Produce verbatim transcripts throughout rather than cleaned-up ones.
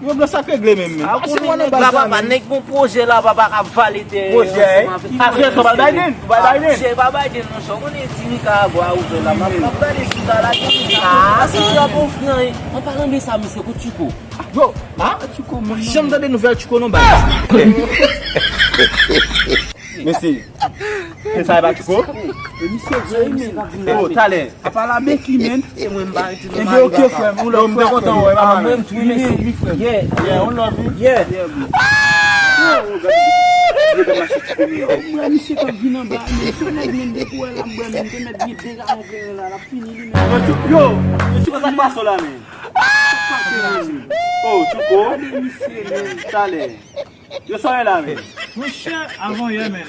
Yo, blan sa k regle menm, menm. Pase mwen nan baz la, papa, menm. Nèg gon pwojè la, papa, k ap vale tè. Pwojè, eh? Afè sa, pa Biden, pa Biden. Pwojè, pa Biden, non, sa, w konnen ti Nikaragwa ouvè la, m ap, m ap gade sou ta la, gen sa. Ah, si sa bon fran, eh. An palan de sa, mesye, kote Tchouko? Yo, ah, Tchouko, menm janm tande nouvèl Tchouko, non, baz. Mesye, se sa e pa Tchouko? E misye vre, men. Oh, talè. Apa la Becky, men. Se mwen m pa rete nan mari papa. Ebyen, oke, frè m, ou lòt fwa, frè m. Yo, m te kontan wè papa. Ah, mwen tou, mesye. Wi, frè m. Yeah. Yeah, on love you. Yeah. Yeah, bro. Yo, gade, yo te mache ti komi. Mwen, misye k ap vin anba, men se nèg menm depi w wè l ap bwè, men te mèt gen de galon kleren la, l ap fini li menm. Yo, Tchou-, yo, yo, Tchouko, sa k pase w la, men? Sa k pase la, men? Oh, Tchouko. Gade misye, men. Talè. Yo, sa w ye la, men? Monchè, avan yè, men.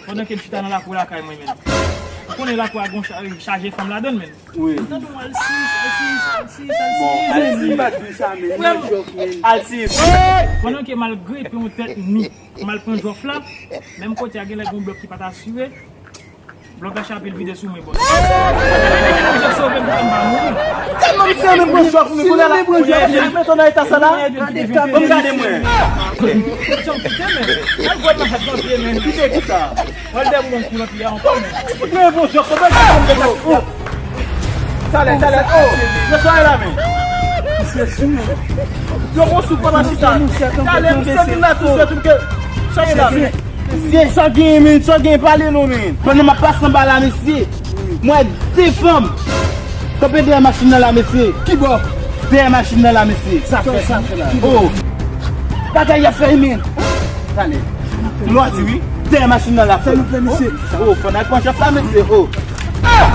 Pandan ke m chita nan lakou lakay mwen, men. Ou konnen lakou a gon cha-, chaje fanm ladann, men. Wi. M tande w al sis, al sis, al sis, al sis. Bon, al sis. M pa t di sa, men. Frè m. Al sis. Pandan ke m al gripe yon tèt mi, m al pran jòf la, menm kote a gen lè gon blòk ki pa t asire. Blòk la chape l vide sou mwen, bòs. Bondye sove m pou m pa mouri. Tèlman misye renmen pran jòf, men kounye a la, misye met w nan eta sa la. Ban m gade mwen. Jan kite men. Al gòd nan fèt nan pye men. Kite ki sa? Al dè bon kou nan pye ankò men. Fout mwen bon jòf, sa bèl sa. Talè, talè, oh, yo sa la men. Misye sou men. Yo bon sou pa machita. Talè, misye vin la tou, se tout ke. Sa ye la men. Mesye, sa genyen, men, sa genyen pale non, men. Pandan m ap pase anba la, mesye, m wè de fanm kanpe dèyè machin nan la, mesye. Ki bò? Dèyè machin nan la, mesye. Sa fè, sa fè la. Oh. Bagay y ap fè, men. Talè. Lwa di wi. Dèyè machin nan la. Sa nou fè, mesye? Oh, fò n al pran jòf la, mesye. Oh. Ah!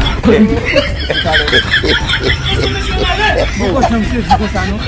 Mwen pa janm sezi konsa, non.